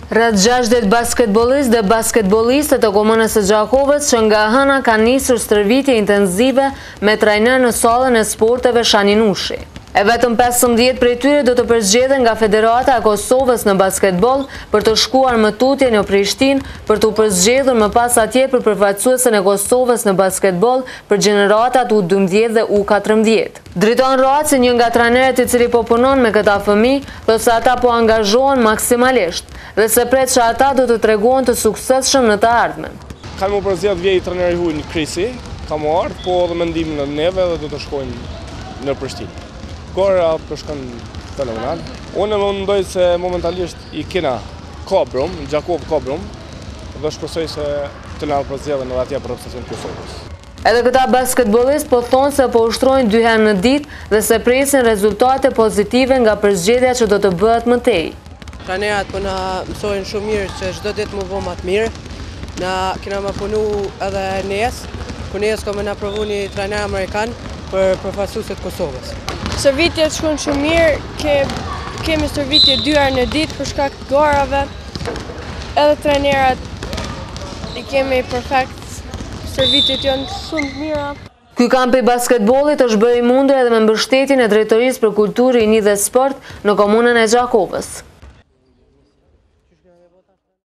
Rreth 60 basketbollistë dhe basketbolliste të Komunës së Gjakovës që nga e hëna kanë nisur stërvitje intenzive me trajner në sallën e sporteve Shani Nushi. E vetëm 15 prej tyre do të përzgjedhen nga Federata e Kosovës në basketboll për të shkuar më tutje në Prishtinë për t'u përzgjedhur më pas atje për përfaqësuesen e Kosovës në basketboll për gjeneratat U12 dhe U14. Driton Rraci, një nga trajnerët i cili po punon me këta fëmijë, thotë se ata po angazhohen maksimalisht dhe se pret që ata do të tregohen të suksesshëm në të ardhmen. Kanë m'u përzgjedh vjen trajneri i huj Krisi, ka m'u ardhë, po edhe me ndihmën e neve dhe do të shkojnë në Prishtinë. Gara po shkon fenomenal. Unë mendoj se momentalisht i kena ka brumë, në Gjakovë ka brumë, dhe shpresoj se të na përzgjedhin edhe atje për reprezentacion të Kosovës. Edhe këta basketbollistë po thonë se po ushtrojnë dy herë në ditë dhe se presin rezultate pozitive nga përzgjedhja që do të bëhet më tej. Trajnerat po na mësojnë shumë mirë që çdo ditë m'u bo ma të mirë. Na kena me punu edhe nes, ku nes ka me na provu një trajner amerikan për përfaqësueset Kosovës. Stërvitjet shkojnë shumë mirë, ke, kemi stërvitje dy herë në ditë për shkak të garave. Edhe trajnerat i kemi perfekt Stërvitjet janë shumë të mira. Ky kamp i basketbollit është bërë i mundur edhe me mbështetjen e Drejtorisë për Kulturë, Rini dhe Sport në Komunën e Gjakovës.